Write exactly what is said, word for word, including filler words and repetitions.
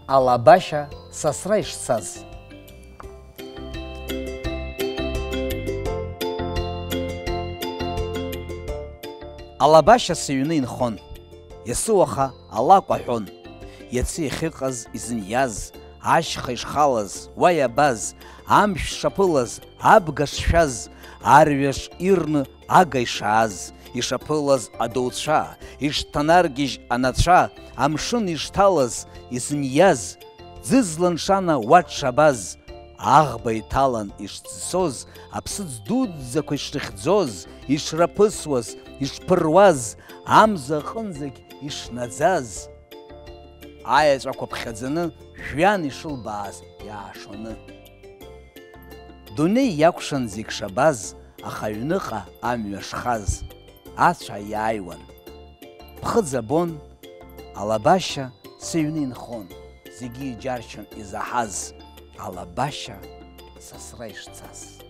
Алабашьа сасра ишцаз. Алабашьа сыҩны инхон, иасуаха алакә аҳәон. Иацы иахьыҟаз, изыниаз, ашьха ишхалаз, уа иабаз, амшә шаԥылаз, абга шшәаз, арҩаш ирны ага ишааз, ишаԥылаз адауцәа, ишҭанаргьежь анацәа, амшын ишҭалаз, изыниаз, ӡызлан шана уа дшабаз, аӷба иҭалан ишӡсоз, аԥсыӡ дуӡӡақәа ишрыхьӡоз, ишраԥысуаз, ишԥыруаз, амза аҟынӡагь ишнаӡаз, аеҵәақәа ԥхьаӡаны жәҩан ишылбааз иаашоны. Дунеи иакәшан зегь шабаз, аха аҩныҟа амҩа шхаз, ацәа иааиуан. Ԥхыӡ абон, алабашьа сыҩны инхон, зегьы иџьаршьон изаҳаз, алабашьа сасра ишцаз.